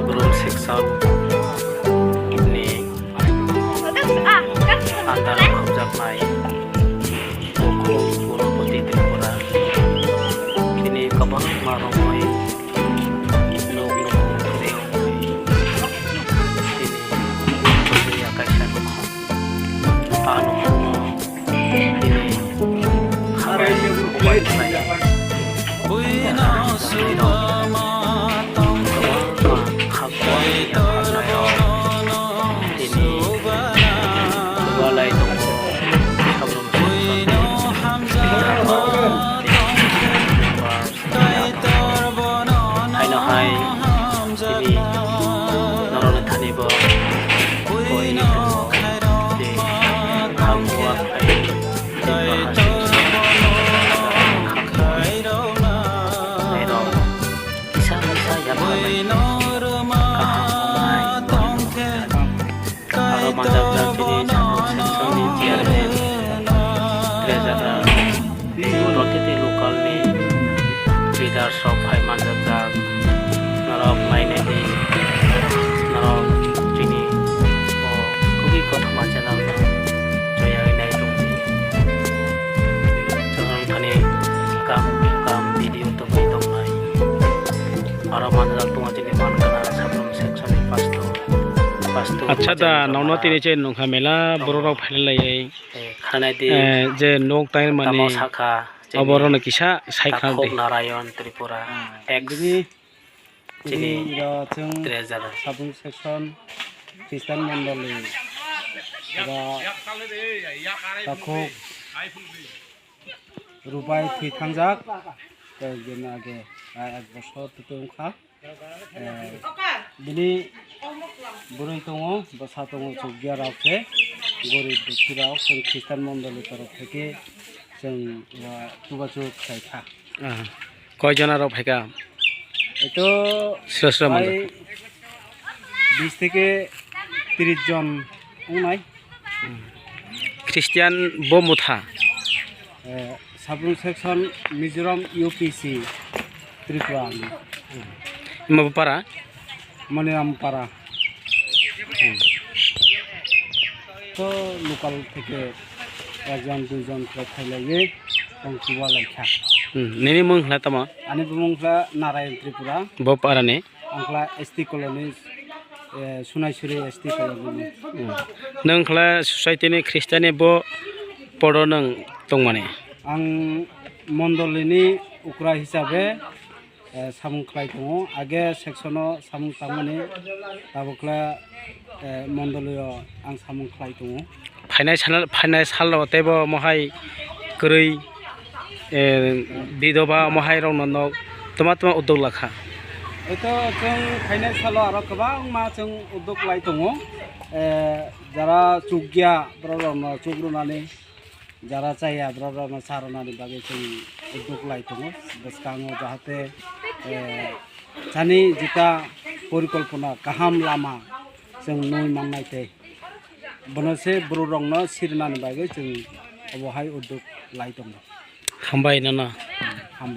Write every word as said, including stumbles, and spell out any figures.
Brum section ni under o hamjaknai Bokhok Gurupati Tripura. Chini kwbangma rokni nuk nuk tini kaisa nukhung. A nukhungo tini hambai bubai khlai. Tini walai tongo. Haino hai tini norokni thani bo koi tongo, je kha buar hai, je kha hai, kisa kisa yapharlai kaham wngnai. Aro manjak jak chini Chapru section ni chairman, treasurer, oro tei tei local ni leaders rok phai manjak jak. Norok nainai di, norok chini o kubui kothoma channel no joya wi nai tong di. Chwng thani kam kam video tongwi tongnai. Aro manjak tongo chini mankana Chapru section ni pasto. Pasto. Acha da, nono tini che nungkha mela borok rok phailai lai. Eh, khanai di. Eh, je nok tair mani. Tamo sakha. Oborok no kisa sai kha de. Takhuk Narayan Tripura. Ex. Bini chini ro chwng treasurer. Chapru section Christian mondoli. Ro takhuk Rubai thwi thangjak, tei bini age, ah, ek bosor twi tongkha. Eh, bini bwrwi tongo, bwsa tongo, chukya rok khe, gorib dukhi rok, chwng Christian mondoli torof theke chwng, ah, chubachu khlai kha. Ah, koi jona rok phaikha? Eto sra sra bai manjak. Bis theke tris jon wngnai. Christian bo motha? Eh, Chapru section Mizoram U P C Tripura ni. Ima bo para? Maniram para. To local theke ekjon duijon khe phailaiwi tong chuba laikha. Hmm, nini mung hla tamo? Ani bumung hla Narayan Tripura. Bo para ni? Ang khlai S T colony, eh, Sunaisuri S T colony ni. Hmm. Nwng khlai society ni Christian ni bo podo nwng tongmani? Ang mondoli ni ukra hisabe, eh, samung khlai tongo. Age section o samung tangmani, tabuk khlai, eh, mondoli o ang samung khlai tongo. Phainai sal, phainai salo teibo mohai kwrwi, eh, bidoba mohai rokno nok tma tma uddog lakha? Eto chwng phainai salo aro kwbangma chwng uddog lai tongo. Eh, jara chukya borok rokno chukrunani, jara chaya borok rokno charwnani bagwi chwng uddog lai tongo. Bwskango jahate, eh, chani jeta porikolpona kaham lama chwng nui mannai tei. Bono se borok rokno sirnani bagwi chwng obo hai uddog lai tongo. Hambai nono. Hambai.